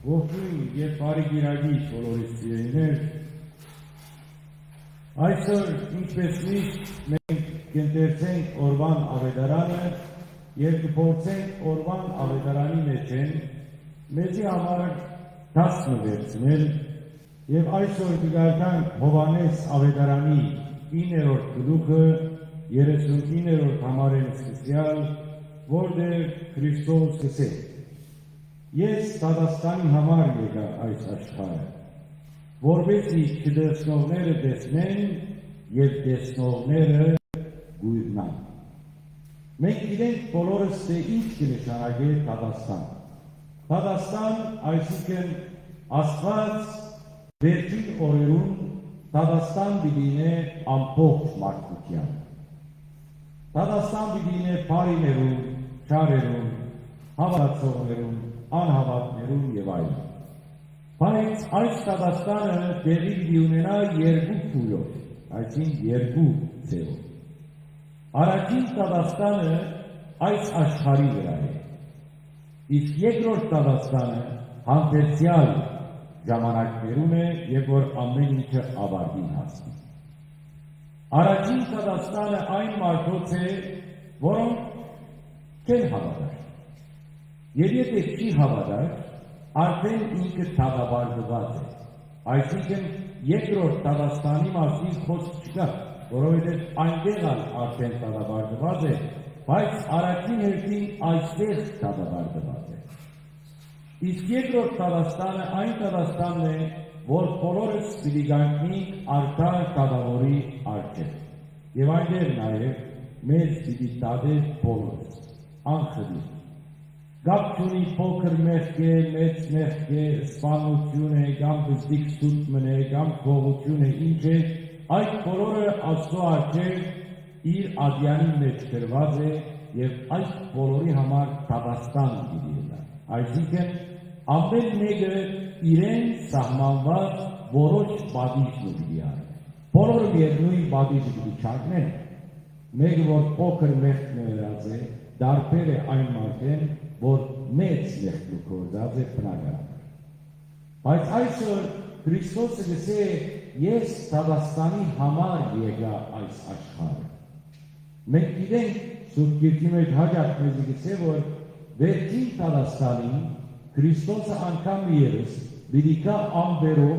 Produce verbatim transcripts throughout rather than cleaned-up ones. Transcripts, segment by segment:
Ողջոյն եւ բարի կիրակի բոլորիս սիրելիներ։ Այսօր, ինչպես միշտ, մենք կ'ընթերցենք օրուան աւետարանը եւ կը փորձենք օրուան աւետարանի մէջէն մեզի համար դաս մը վերցնել եւ այսօր կը կարդանք Յովհաննէս աւետարանի իններորդ գլուխը, երեսունիններորդ համարէն սկսեալ, որտեղ Քրիստոս կ'ըսէ. «Ես դատաստանի համար եկայ այս աշխարհը, որպէս զի չտեսնողները տեսնեն եւ տեսնողները կ'ուիռնան»։ Մենք գիտենք բոլորս, թէ ինչ կը նշանակէ դատաստան։ Դատաստան, այսինքն, Աստուած վերջին օրերուն դատաստան պիտի ընէ ամբողջ մարդկութեան։ Դատաստան պիտի ընէ բարիներուն, չարերուն, հաւատացողներուն, անհաւատներուն եւ այլն։ Բայց այս դատաստանը տեղի պիտի ունենայ երկու փուլով, այսինքն երկու ձեւով։ Առաջին դատաստանը այս աշխարհի վրայ է, իսկ երկրորդ դատաստանը հանդերձեալ ժամանակներուն է, երբ որ ամէն ինչը աւարտին հասնի։ Առաջին դատաստանը այն մարդոց է, որոնք չեն հաւատար։ Եւ եթէ չի հաւատար, արդեն ինքը դատապարտուած է։ Այսինքն, երկրորդ դատաստանի մասին խօսք չկայ, որովհետեւ այնտեղ ալ արդեն դատապարտուած է, բայց առաջին հերթին այստեղ դատապարտուած է։ Իսկ երկրորդ դատաստանը այն դատաստանն է, որ բոլորս պիտի կանգնենք արդար դատաւորի առջեւ։ Եւ այնտեղ նաեւ մեզ պիտի դատէ բոլորս, անխտիր։ Կապ չունի փոքր մեղք է, մեծ մեղք է, սպաննութիւն է, կամ պզտիկ սուտ մըն է, կամ գողութիւն է, ինչ է, այդ բոլորը Աստուծոյ առջեւ իր ատեանին մէջ գրուած է եւ այդ բոլորի համար դատաստան պիտի ըլլայ։ Այսինքն, ամէն մէկը իրեն սահմանուած որոշ պատիժ մը պիտի առնէ։ Բոլորը միեւ նոյն պատիժը պիտի չառնեն։ Մէկը որ փոքր մեղք մը ըրած է, տարբեր է այն մարդէն, որ մեծ մեղք մը գործած է բնականաբար։ Բայց այսօր Քրիստոսը կ'ըսէ. «Ես դատաստանի համար եկայ այս աշխարհը»։ Մենք գիտենք, Սուրբ Գիրքի մէջ հաճախ մեզի կ'ըսէ, որ վերջին դատաստանին Քրիստոսը անգամ ևս պիտի գայ ամպերով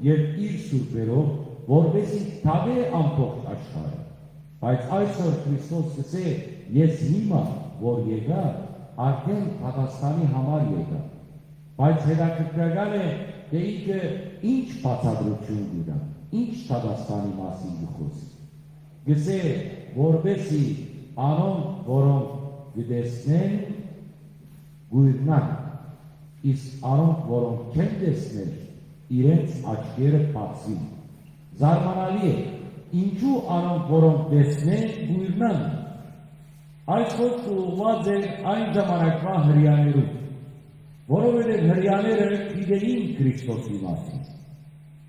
եւ իր սուրբերով, որպէսզի դատէ ամբողջ աշխարհը։ Բայց այսօր Քրիստոս կ'ըսէ. «Ես հիմա որ եկայ, արդեն դատաստանի համար եկայ»։ Բայց հետաքրքրական է, թէ ինքը ինչ բացատրութիւն կու տայ, ինչ դատաստանի մասին կը խօսի։ Կ'ըսէ, որպէսզի անոնք, որոնք կը տեսնեն, կ'ուիռնան, իսկ անոնք, որոնք չեն տեսներ, իրենց աչքերը բացուին։ Զարմանալի է, ինչու անոնք, որոնք տեսնեն, կ'ուիռնան։ Այս խօսքը ուղղուած է այն ժամանակվա Հրեաներուն, որովհետեւ Հրեաները գիտէին Քրիստոսի մասին։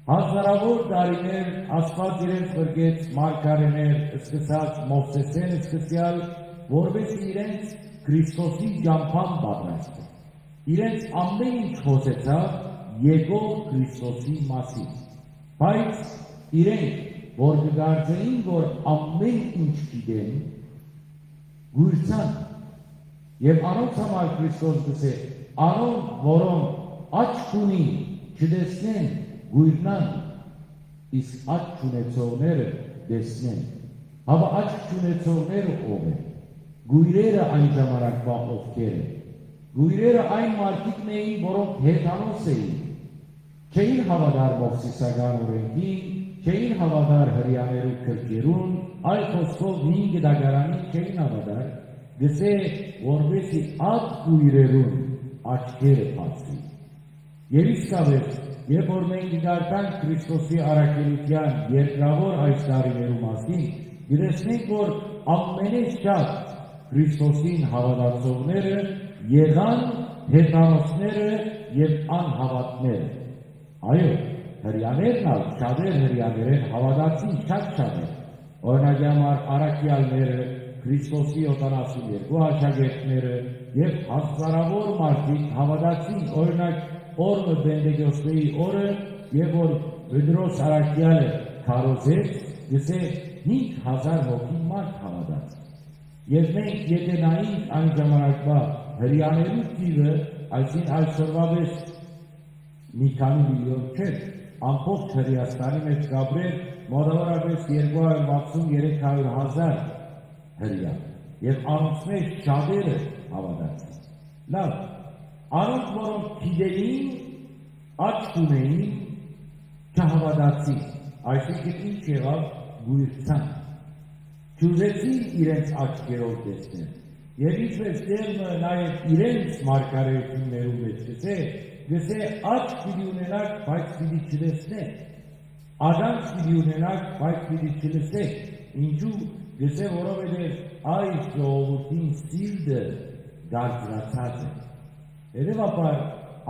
Հազարաւոր տարիներ Աստուած իրենց ղրկեց մարգարէներ, սկսած Մովսէսէն սկսեալ, որպէս իրենց Քրիստոսի ճամբան պատրաստեն։ Իրենց ամէն ինչ խօսեցաւ եկող Քրիստոսի մասին։ Բայց իրենք, որ կը կարծէին, որ ամէն ինչ գիտեն, կ'ուիռցան։ Եւ անոնց համար Քրիստոս կ'ըսէ. «Անոնք, որոնք աչք ունին, չտեսնեն, կ'ուիռնան, իսկ աչք չունեցողները տեսնեն»։ Հապա աչք չունեցողները ո՞վ են։ Կոյրերը այն ժամանակվա ովքեր են։ Կոյրերը այն մարդիկն էին, որոնք հեթանոս էին, չէին հաւատար Մովսիսական օրէնքին, չէին հաւատար Հրեաներու գրքերուն, այլ խօսքով, հին կտակարանին չէին հաւատար, կ'ըսէ, որպէսզի այդ կոյրերուն աչքերը բացուին։ Եւ իսկապէս, երբ որ մենք կկարդանք Քրիստոսի առաքելութեան երկրաւոր այս տարիներու մասին, կտեսնենք, որ ամենէն շատ Քրիստոսին հաւատացողները եղան հեթանոսները եւ անհաւատները։ Այո, հրեաներն ալ շատեր հրեաներէն հաւատացին, շատ շատեր։ Օրինակի համար, առաքեալները, Քրիստոսի յոթանասուն երկու աշակերտները եւ հազարաւոր մարդիկ հաւատացին, օրինակ, Օր մը Պենտեկոստեի օրը, եւ որ Պետրոս առաքեալը քարոզեց, գսէ, հինգ հազար հոգի մարդ հաւատաց։ Եւ մենք եթէ նայենք այն ժամանակվա հրեաներու թիւը, այսինքն այսօրվա պէս մի քանի միլիոն չէ, ամբողջ Հրեաստանի մէջ կ'ապրէր մօտաւորապէս երկու հարիւր վաթսուն երեք հարիւր հազար հրեա, եւ անոնց մէջ շատերը հաւատացին։ Լաւ, անոնք, որոնք գիտէին, աչք ունէին, չհաւատացին, այսինքն ինչ եղաւ, կոյրցան, չուզեցին իրենց աչքերով տեսնել։ Եւ ինչպէս Տէրը նաեւ իրենց մարգարէութիւններու մէջ գսէ, գսէ. «Աչք պիտի ունենաք, բայց պիտի չտեսնէք, ատանք պիտի ունենաք, բայց պիտի չլսէք»։ Ինչու՞։ Գսէ, որովհետեւ այս ժողովուրդին սիրտը կարծրացած է։ Հետեւաբար,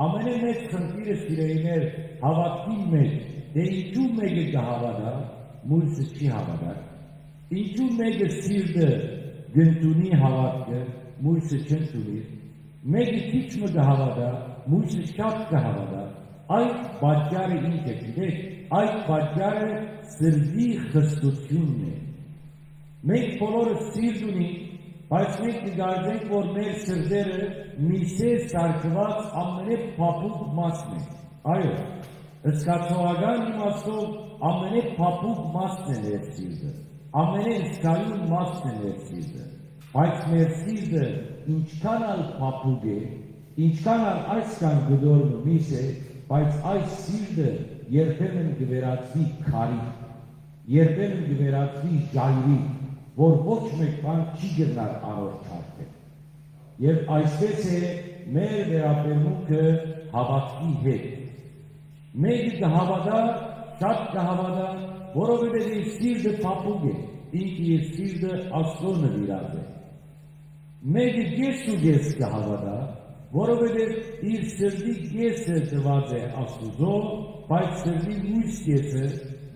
ամենէ մեծ խնդիրը, սիրելիներ, հաւատքին մէջ, թէ ինչու մէկը կը հաւատայ, մոյսը չի հաւատար, ինչու մէկը սիրտը կ'ընդունի հաւատքը, մոյսը չ'ընդունի, մէկը քիչ մը կը հաւատայ, մոյսը շատ կը հաւատայ։ Այդ պատճառը ինչ է, գիտէք, այդ պատճառը սրտի խստութիւնն է։ Մենք բոլորս սիրտ ունենք, բայց մենք կը կարծենք, որ մեր սրտերը միսէ սարքուած ամենէ փափուկ մասն է։ Այո, զգացողական իմաստով ամենէ փափուկ մասն է մեր սիրտը, ամենէ զգայուն մասն է մեր սիրտը, բայց մեր սիրտը ինչքան ալ փափուկ է, ինչքան ալ այսքան կտոր մը միս է, բայց այս սիրտը երբեմն կը վերածուի քարի, երբեմն կը վերածուի ժայռի, որ ոչ մէկ բան չի կրնար անոր չարդել։ Եւ այսպէս է մեր վերաբերմունքը հաւատքի հետ։ Մէկը կը հաւատայ, շատ կը հաւատայ, որովհետեւ իր սիրտը փափուկ է, ինքը իր սիրտը Աստուծոյ նուիրած է։ Մէկը կես ու կես կը հաւատայ, որովհետեւ իր սրտի կեսը տուած է Աստուծոյ, բայց սրտի միւս կեսը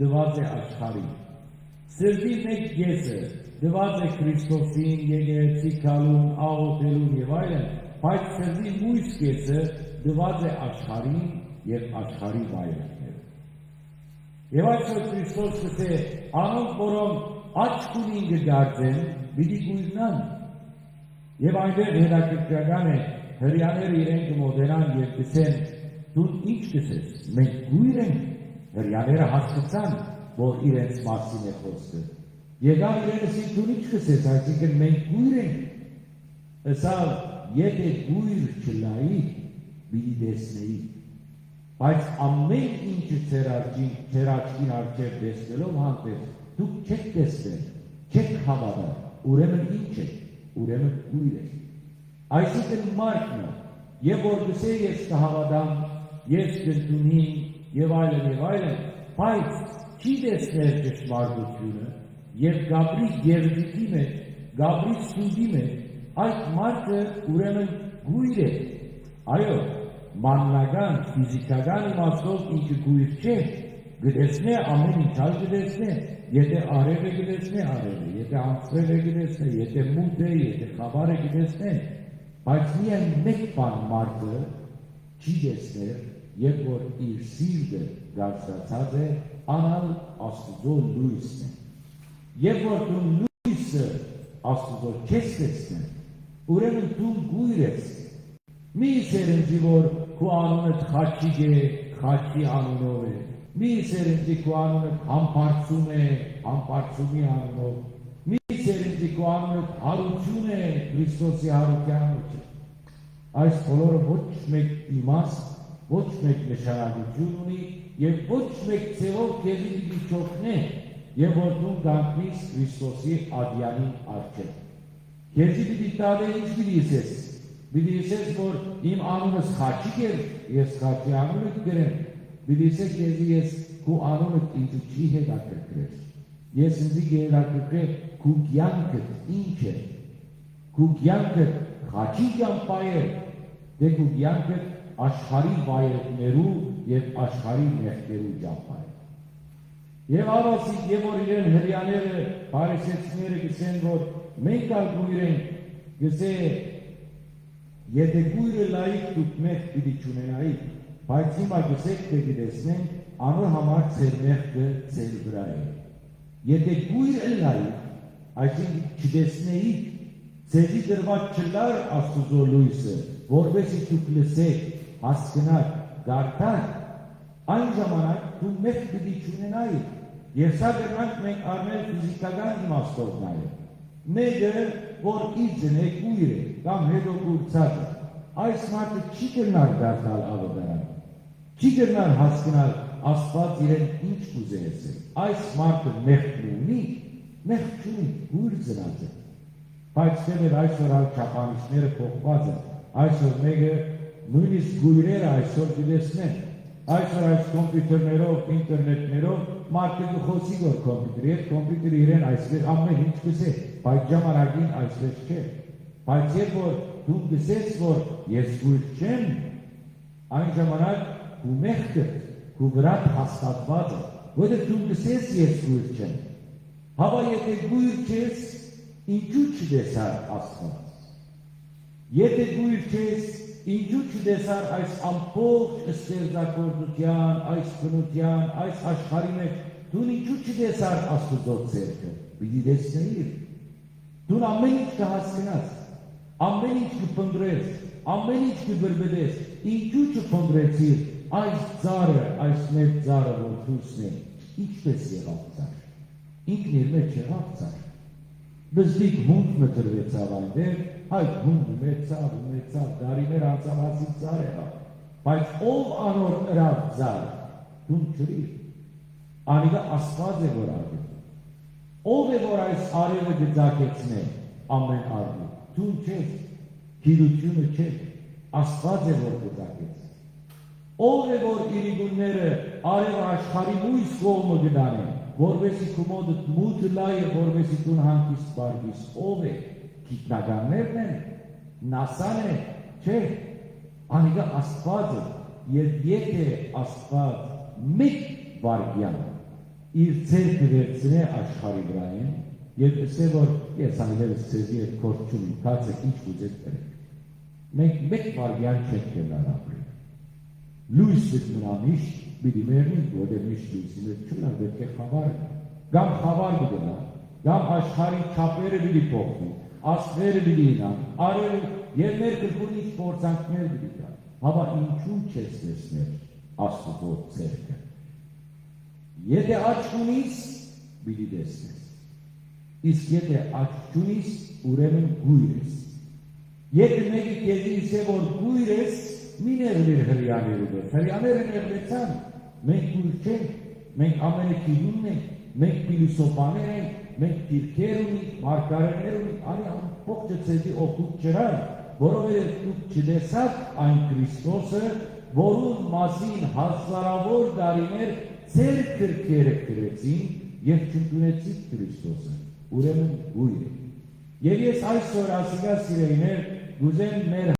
տուած է աշխարհին։ Սրտի մէկ կեսը տուած է Քրիստոսին, եկեղեցի գալուն, աղօթելուն եւ այլն, բայց սրտի միւս կեսը տուած է աշխարհին եւ աշխարհի վայելքներուն։ Եւ այսօր Քրիստոս կ'ըսէ. «Անոնք, որոնք աչք ունին, կը կարծեն, պիտի կոյրնան»։ Եւ այնտեղ հետաքրքրական է, հրեաները իրեն կը մոտենան եւ կ'ըսեն. «Դուն ի՞նչ կ'ըսես, մենք կոյր ենք»։ Հրեաները հասկցան, որ իրենց մասին է խօսքը։ Եկան իրեն ըսին. «Դուն ի՞նչ կ'ըսես, այսինքն մենք կոյր ենք»։ Ըսաւ. «Եթէ կոյր չըլլայի, պիտի տեսնէի։ Բայց ամէն ինչը ձեր աչքին, ձեր աչքին առջեւ տեսնելով հանդերձ, դուք չէք տեսներ, չէք հաւատար, ուրեմն ի՞նչ է, ուրեմն կոյր է»։ Այսինքն, մարդ մը, եւ որ կ'ըսէ. «Ես կը հաւատամ, ես կ'ընդունիմ» եւ այլն, եւ այլն, բայց չի տեսներ ճշմարտութիւնը, եւ կ'ապրի գեղձիկի մէջ, կ'ապրի սուտի մէջ, այդ մարդը ուրեմն կոյր է։ Այո, մատնական, ֆիզիքական իմաստով ինքը կոյր չէ, կը տեսնէ, ամէն ինչ ալ կը տեսնէ, եթէ արեւ է, կը տեսնէ արեւը, եթէ անձրեւ է, կը տեսնէ, եթէ մութ է, եթէ խաւար է, կը տեսնէ, բայց միայն մէկ բան մարդը չի տեսներ, երբ որ իր սիրտը կարծրացած է, ան ալ Աստուծոյ լոյսն է։ Երբ որ դուն լոյսը Աստուծոյ չես տեսներ, ուրեմն դուն կոյր ես։ Մի սերնջի, որ քու անունդ Խաչիկ է, Խաչի անունով է։ Մի սերնջի, քու անունդ Համբարձում է, Համբարձումի անունով։ Մի սերնջի, քու անունդ Յարութիւն է, Քրիստոսի Յարութեան մէջ է։ Այս բոլորը ոչ մէկ իմաստ, ոչ մէկ նշանակութիւն ունի եւ ոչ մէկ ձեւով քեզի պիտի չօգնէ, երբ որ դուն կանգնիս Քրիստոսի ատեանին առջեւ։ Քեզի պիտի տատէ, ի՞նչ պիտի ըսես։ Պիտի ըսես, որ իմ անունս Խաչիկ էր, ես Խաչի անունը կրեմ։ Պիտի ըսե քեզի. «Ես քու անունդ ինձ չի հետաքրքրեր։ Ես ինձի կը հետաքրքրէ քու կեանքդ ի՞նչ է»։ Քու կեանքդ Խաչի ճամբա է, թէ քու կեանքդ աշխարհի վայելքներու եւ աշխարհի մեղքերու ճամբա է։ Եւ աղասիկ, եւ որ իրեն հրեաները, փարիսեցիները կ'ըսեն, որ մենք ալ կոյր ենք, կ'ըսէ. «Եթէ կոյրը լայիք, դուք մեղք պիտի չունենայիք, բայց հիմա կ'ըսէք թէ կը տեսնենք, անոր համար ձեր մեղքը ձեր վրայ է։ Եթէ կոյր ըլլայիք, այսինքն չտեսնէիք ձեզի տրուած չըլլար Աստուծոյ լոյսը, որպէս զի դուք լսէք, հասկնաք, կարդաք, այն ժամանակ դուք մեղք պիտի չունենայիք, եւ սա կրնանք մենք առնել ֆիզիքական իմաստով նաեւ։ Մէկը, որ իր ձնէ կոյր է կամ հետո կուրցած է, այս մարդը չի կրնար դարձալ աւետարան, չի կրնար հասկնալ Աստուած իրեն ինչ կ'ուզէ ըսել։ Այս մարդը մեղք մը ունի, մեղք չունի, կոյր ծնած է։ Բայց թէեւ այսօր ալ չափանիշները փոխուած են, այսօր մէկը, նոյնիսկ կոյրերը այսօր կը տեսնեն, այսօր այս կոմպիւտերներով, ինտերնետներով մարդը կը խօսի որ կոմպիւտերի հետ, կոմպիւտերը իրեն այսպէս ամէն ինչ կ'ըսէ, բայց ժամանակին այսպէս չէ։ Բայց երբ որ դուն կ'ըսես որ ես կոյր չեմ, այն ժամանակ քու մեղքը քու վրադ հաստատուած է, որովհետեւ դուն կ'ըսես ես կոյր չեմ։ Հապա եթէ կոյր չես, ինչո՞ւ չտեսար Աստուած։ Եթէ կոյր չես, ինչո՞ւ չտեսար այս ամբողջ ստեղծագործութեան, այս բնութեան, այս աշխարհի մէջ, դուն ինչո՞ւ չտեսար Աստուծոյ ձեռքը, պիտի տեսնէիր։ Դուն ամէն ինչ կը հասկնաս, ամէն ինչ կը փնտռես, ամէն ինչ կը բրբտես, ինչո՞ւ չփնտռեցիր այս ծառը, այս մեծ ծառը որ դուրսն է, ինչպէս եղաւ ծառ։ Ինքն իր մէջ եղաւ ծառ։ Բզդիկ հունդ մը դրուեցաւ այնտեղ, այդ հունդը մեծաւ ու մեծաւ, դարիներ անցաւ, հասիկ ծառ եղաւ, բայց ով անոր ըրաւ ծառ, դուն չըրիր։ Անիկա Աստուած է որ արգելում։ Ով է որ այս արեւը կը ծագեցնէ ամէն արգիլ, դուն չես, գիտութիւնը չէ, Աստուած է որ կը ծագեցնէ։ Ով է որ իրիկունները արեւը աշխարհի մյուս կողմը կը տանեն, որպէս զի քու մօտդ մութ ըլլայ եւ որպէս զի դուն հանգիստ պառկիս, ով է, գիտնականներն են, նասան է, չէ, անիկա Աստուած է, եւ եթէ Աստուած մէկ վայրկեան իր ձեռքը վերցնէ աշխարհի վրայէն եւ ըսէ որ ես այլեւս ձեզի հետ գործ չունիմ, գացէք ինչ կ'ուզէք կրէք։ Մենք մէկ վայրկեան չենք կրնար ապրել։ Լոյս պիտի մնայ միշտ, պիտի մեռնենք, որտեղ միշտ լոյսի մէջ չունենալ, պէտք է խաւար, կամ խաւար պիտի մնայ, կամ աշխարհի չափերը պիտի փոխուին, աստղերը պիտի իյնան, արեւը եւ մեր կրկուն ինչ փորձանքներ պիտի գան։ Հապա ինչու՞ չես տեսներ Աստուծոյ ձեռքը։ Եթէ աչք ունիս, պիտի տեսնես։ Իսկ եթէ աչք չունիս, ուրեմն կոյր ես։ Եթէ մէկը քեզի ըսէ որ կոյր ես, մի նեղլիր Հրեաներու հետ։ Հրեաները նեղլեցան, մենք կոյր չենք, մենք ամենը գիտունն ենք, մենք փիլիսոփաներ ենք, մենք դիրքեր ունենք, մարգարէներ ունենք, անի ամբողջը ձեզի օգուտ չըրան, որովհետեւ դուք չտեսաք այն Քրիստոսը, որուն մասին հազարաւոր տարիներ ձեր գրքերը գրեցին եւ չընդունեցիք Քրիստոսը, ուրեմն կոյր է։ Եւ ես այսօր ասիկա, սիրելիներ, կ'ուզեմ մեր